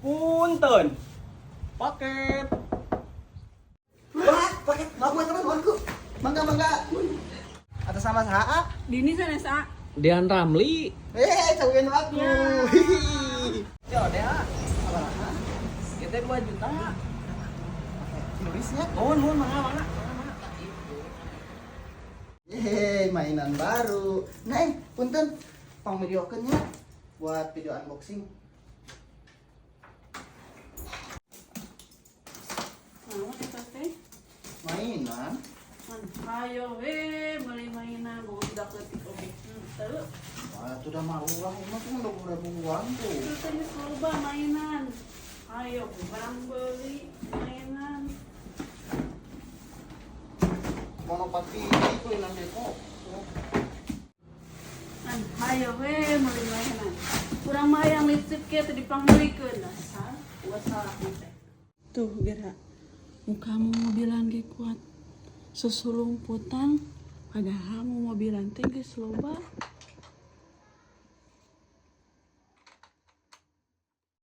Punten. Paket. Wah, paket mau teman temanku. Mangga mangga. Atas nama saha? Dini sana sa. Dian Ramli. Eh, cawin aku. Ya. Ya deh. Sabaraha? Kita 2 juta. Tulisnya. Mohon mohon mangga mangga. Mangga. Yeay, mainan baru. Nah, punten, pang videokeun nya buat video unboxing. Naon eta teh? Mainan. Man, hayo we meuli mainan boga budak leutik oge. Henteu. Wah, itu udah mau lah, ini tuh udah ribuan tuh. Itu teh geus loba mainan. Ayo barang beli mainan. Monopati itu yang deko. Man, hayo we meuli mainan. Kurang mah yang lipstick ge teu dipangmeulikeun dasar gua salah teh. Tuh gerak. Muka mau mobilan ge kuat. Susulumputan padahal mau mobilan teh geus loba.